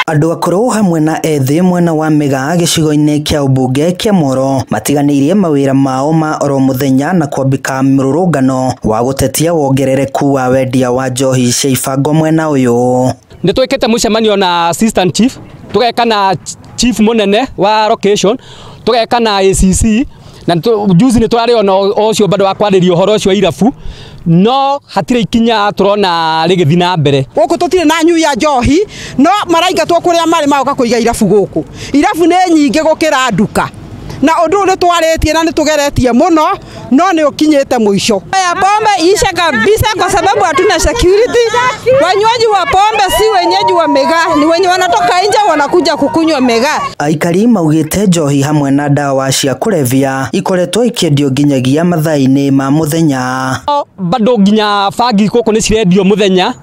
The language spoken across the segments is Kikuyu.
Andũ akũrũ hamwe na ethĩ mwena wa Mĩgaa gĩcigo-inĩ kĩa ũmbunge kĩa Moro matiganĩirie mawĩra mao ma oro mũthenya na kwambĩka mũrũrũngano wa gũtetia wongerereku wa wendia wa njohi cia ibango mwena ũyũ. Nĩ twĩkĩte mũcemanio na assistant chief, tũgeka na chief mũnene wa location, tũgeka na ACC na juzi nĩ tũrarĩ ona ũcio bado wa kwarĩria ũhoro ũcio wa irabu, no hatirĩ ikinya tũrona rĩgĩthiĩ na mbere. Gũkũ tũtirĩ na nyui ya njohi, no maraingatwo kũrĩa marĩ magoka kũiga irabu gũkũ. Irabu nĩ nyingĩ gũkĩra nduka, na ũndũ ũyũ nĩ twarĩtie na nĩ tũgeretie mũno, no nĩ ũkinyĩte mũico. Ya pombe isha kabisa kwa sababu hatuna security. Wanywaji wa pombe si wenyeji wa Mĩgaa, ni wenye wanatoka nje wanakuja kukunywa Mĩgaa. Aikari maugĩte njohi hamwe na ndawa cia kũrebia ikoretwo ikĩendio nginyagia mathaa-inĩ ma mũthenya. Bado nginya bangi gũkũ nĩ cirendio mũthenya.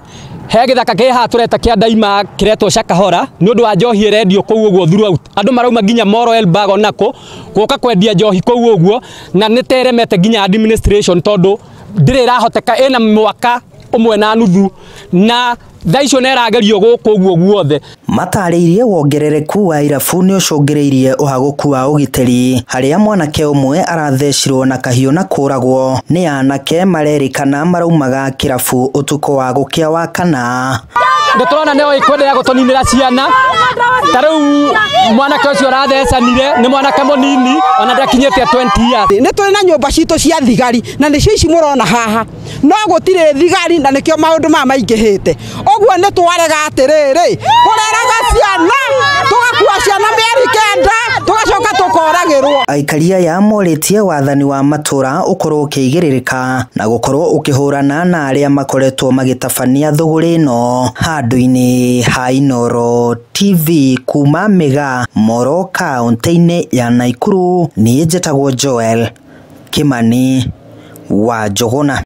He gĩthaka kĩ haha tũreta kĩa Ndaima kĩretwo Shakahora nĩ ũndũ wa njohi ĩrendio kũu ũguo throughout. Andũ marauma nginya Moro Elbago nako gũka kwendia njohi kũu ũguo, na nĩ teremete nginya administration tondũ ndĩrĩ ĩrahoteka, ĩna mwaka ũmwe na nuthu na thaa icio nĩ ĩragerio gũkũ ũguo guothe. Matarĩirie wongerereku wa irabu nĩ ũcũngĩrĩirie ũhagũku wa ũgitĩri harĩa mwanake ũmwe arathecirwo na kahiũ na kũragwo nĩ anake marerĩkana maraumaga kĩrabu ũtukũ wa gũkĩa wa kana. Nĩ tũrona nĩo ĩkwendelea gũtũninĩra ciana, ta rĩu mwanake ũcio ũrathecanire nĩ mwanake mũnini ona ndakinyĩte 20 years. Nĩ tũrĩ na nyũmba citũ cia thigari na nĩcio ici mũrona haha, no gũtirĩ thigari na nĩkĩo maũndũ maya maingĩhĩte. Ũguo nĩ twarega atĩrĩrĩ, kũreraga ciana, tũgakua ciana mĩeri 9 tũgacoka tũkoragĩrwo. Aikari aya morĩtie wathani wa matũra ũkorwo ũkĩigĩrĩrĩka na gũkorwo ũkĩhũrana na arĩa makoretwo magĩtabania thũgũrĩ ĩno handũ-inĩ ha Inooro TV kuma Mĩgaa, Moro kaũntĩ-inĩ ya Naikuru. Niĩ njĩtagwo Joel Kimani wa Njũgũna.